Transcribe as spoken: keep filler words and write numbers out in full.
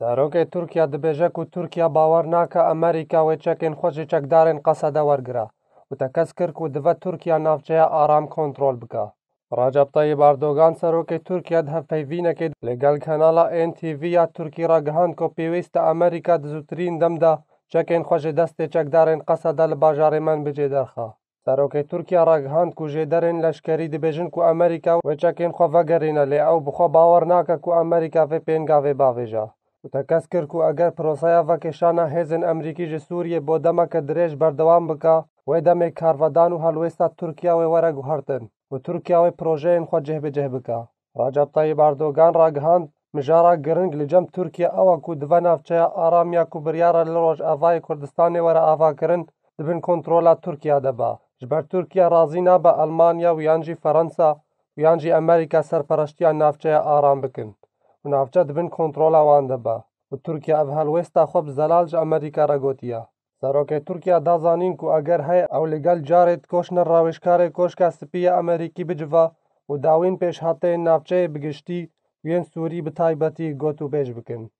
Serokê Tirkiye dibêje ku Tirkiye bawer nake Amerîka wê çekên xwe ji çekdarên Qesede wergira û tekez kir ku dive Tirkiye navçeya Aram kontrol bike. Recep Tayyip Erdogan, serokê Tirkiye, di hevpeyvînekê li gel kanala N T V ya Tirkî ragihand ku pêwîst e Amerîka di zûtirîn dem de çekên xwe ji destê çekdarên Qesede li bajarê Menbicê derxe. Serokê Tirkiye ragihand ku jêderên leşkerî dibêjin ku Amerîka wê çekên xwe vegerîne, lê ew bi xwe bawer nake ku Amerîka vê pêngavê bavêje û tekez kir ku eger proseya vekêşana hêzên Amerîkî ji Sûriyê bo demeke dirêj berdewam bike, wê demê karvedan û helwêsta Tirkiye wê were guhertin û Tirkiye wê projeyên xwe cihbicih bike. Recep Tayyip Erdogan ragihand, mijara giring li cem Tirkiye ew e ku dive navçeya Aram ya ku biryar e li Rojavayê Kurdistanê were avakirin, di bin kontrola Tirkiye de be. Ji ber Tirkiye razî nabe Elmanya û yan jî Ferensa û yan jî Amerîka serpereştiya navçeya Aram bikin û navçe di bin kontrola wan de be û Tirkiye ev helwêsta xwe bi zelal ji Amerîka re gotiye. Serokê Tirkiye da zanîn ku eger heye ew li gel carê di koşne rawêjkarê Koşka Spî ya Amerîkî bicive û dawîn pêşhateyên navçeyê bi giştî û yên Sûrî bi taybetî gotûbêj bikin.